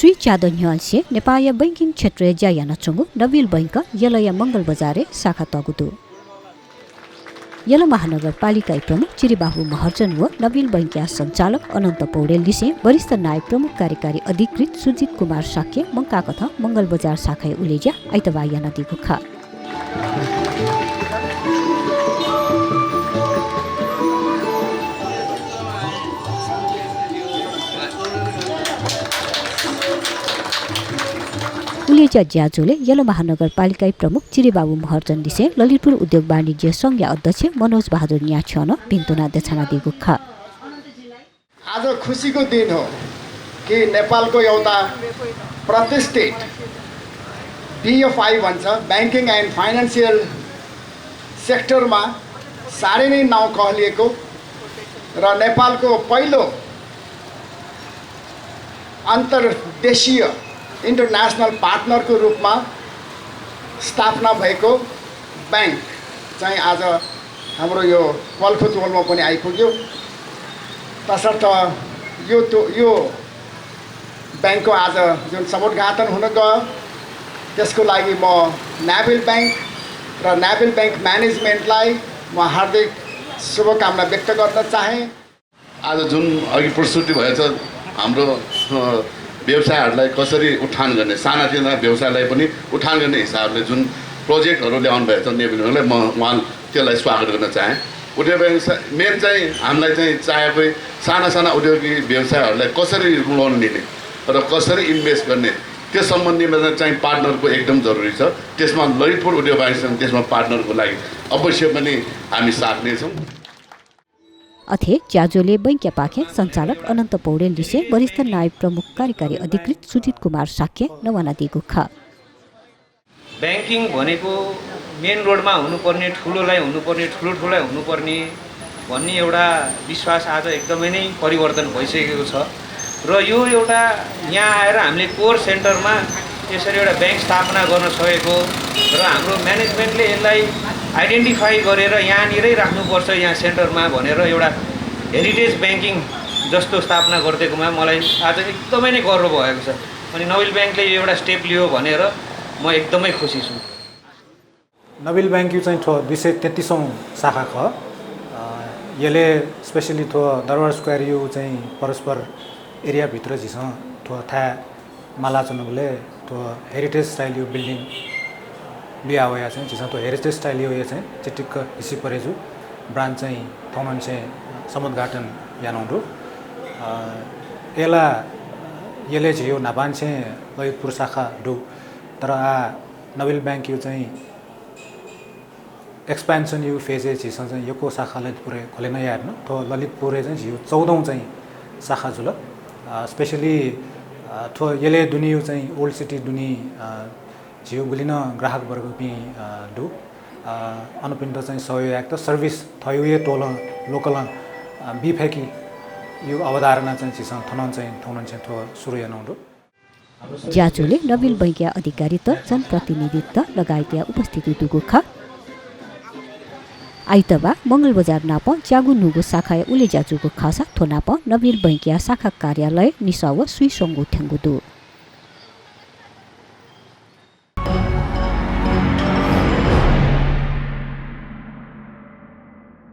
सुई च्यादन्यालसे नेपाल बैंकिङ क्षेत्र जायाना चंगु नबिल बैंक यलया मंगल बजारे शाखा तगुदु यल महानगरपालिका प्रमुख चिरीबाबु महर्जन व नबिल बैंकिया सञ्चालक अनन्त पौडेल दिसे वरिष्ठ नायब प्रमुख कार्यकारी अधिकृत सुजित कुमार साक्य मंका कथा मंगल बजार शाखा उलेज्या आइतबार याना दिगु खा उलेजा ज्याजोले यल महानगरपालिका प्रमुख चिरीबाबु महर्जन दिसे ललितपुर उद्योग वाणिज्य संघ अध्यक्ष मनोज बहादुर न्याछन पिन्तुना देछना दिगु खा आज खुसीको दिन हो कि नेपालको एउटा प्रतिष्ठित BFI भन्छ बैंकिङ एन्ड फाइनान्शियल सेक्टरमा साह्रै नै नाउँ कहलिएको र नेपालको पहिलो अन्तर्देशीय इन्टरनेशनल पार्टनरको रूपमा स्थापना भएको बैंक चाहिँ आज हाम्रो यो पल्खुचोलमा पनि आइपुग्यो। तसर्थ यो बैंकको आज जुन समुद्घाटन हुन गयो त्यसको लागि म नेभिल बैंक र नेभिल बैंक म्यानेजमेन्टलाई म हार्दिक शुभकामना व्यक्त गर्न चाहे। आज जुन अघि प्रस्तुति भएछ हाम्रो व्यवसायहरूलाई कसरी उठान गर्ने सानातिना व्यवसायलाई पनि उठान गर्ने हिसाबले जुन प्रोजेक्टहरू ल्याउनु भएको छ नेभिललाई म उहाँ त्यसलाई स्वागत गर्न चाहेँ। उद्योग व्यवसाय मेन चाहिँ हामीलाई चाहिँ चाहेकै साना उद्योगी व्यवसायहरूलाई कसरी लोन लिने र कसरी इन्भेस्ट गर्ने त्यस सम्बन्धीमा चाहिँ पार्टनरको एकदम जरुरी छ। त्यसमा ललितपुर उद्योग वाणिज्य त्यसमा पार्टनरको लागि अवश्य पनि हामी साथ दिन्छौँ। अथे ज्याजोले बैंक्या पाखे सञ्चालक अनन्त पौडेल दिसे वरिष्ठ नायब प्रमुख कार्यकारी अधिकृत सुजित कुमार साक्य नवाना दिगु खा बैंकिङ भनेको मेन रोडमा हुनुपर्ने ठुलोलाई हुनुपर्ने ठुलोलाई हुनुपर्ने भन्ने एउटा विश्वास आज एकदमै नै परिवर्तन भइसकेको छ र यो एउटा यहाँ आएर हामीले कोर सेन्टरमा यसरी एउटा बैंक स्थापना गर्न सकेको र हाम्रो म्यानेजमेन्टले यसलाई आइडेन्टिफाई गरेर यहाँनिरै राख्नुपर्छ यहाँ सेन्टरमा भनेर एउटा हेरिटेज बैंकिङ जस्तो स्थापना गरिदिएकोमा मलाई आज एकदमै नै गर्व भएको छ। अनि नबिल बैंकले यो एउटा स्टेप लियो भनेर म एकदमै खुसी छु। नबिल बैंक यो चाहिँ 233औं शाखा ख यसले स्पेशली दरबार स्क्वायर यो चाहिँ परस्पर एरिया भित्र जिस था मालाचनले हेरिटेज स्टाइल यो बिल्डिङ लिया हुआ चाहिँ जिस हेरिटेज स्टाइल यो चाहिँ चिटिक्क हिसी परेजु ब्रान्च चाहिँ थौमन चाहिँ समुद्घाटन यानौंडु एला यसले चाहिँ यो नाबान चाहिँ ललितपुर शाखा डु तर नबिल बैंक यो चाहिँ एक्सपेन्सन यो फेज चाहिँ यो को शाखा ललितपुर खोलेन यार्न तो ललितपुर चाहिँ यो 14औं चाहिँ शाखा जुल स्पेशली यसले दुनी यो चाहिँ ओल्ड सिटी दुनी जियो बुलिन ग्राहक वर्ग पि डु अनुपिण्ड चाहिँ सहयोग एक त सर्भिस थयो ये टोल लोकल बिफेकी यो अवधारणा चाहिँ चिस थनन चाहिँ थो सुरु यानौंडु ज्याजोले नबिल बैंकिया अधिकारी त जनप्रतिनिधित्व लगायतया उपस्थिति दुगु खा आइतबा मंगल बजार नाप च्यागु नुगु शाखा उले ज्याजुगु खासा थोनाप नबिल बैंकिया शाखा कार्यालय निसाव सुई संगु थ्यांगु दु